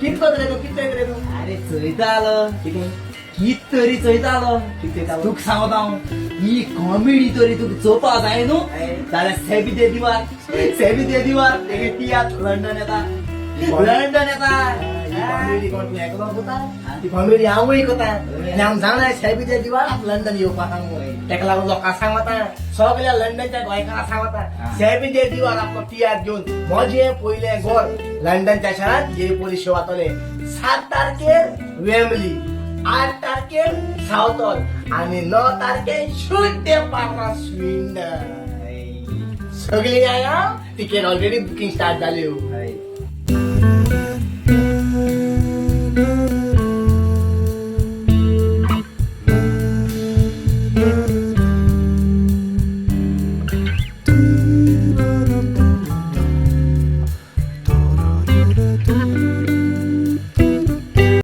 कित करतले तूं? कित चोयतले तूं? अरे चोयतालो. कितें? कित तरी चोयतालो. कित चोयतालो? तुका सांगता हांव, ही कॉमेडी तरी तुका चोवपा जाय न्हू जाल्यार सेबी दे दिवार, सेबी दे दिवार तेगे तियात्र लंडन येता, लंडन येता. ही कॉमेडी कोण तूं एकलो कोता? ती कॉमेडी हांवूय कोता आनी हांव जाणा, सेबी दिवार आप लंडन येवपा सांगू. तेका लागून लोकांक सांगता, सगळ्या लंडनच्या गोंयकारां सांगता, सेबी दे दिवार आपलो तियात्र घेवन म्हजें पयलें घर लंडनच्या शारांत जे पोलीस शो जातले. 7 तारखेर वेम्बली, 8 तारखेर सावथॉल आनी 9 तारखेर शुद्ध पार्का स्विंडन. सगळी आया. तिकेट ऑलरेडी बुकिंग स्टार्ट जाल्यो.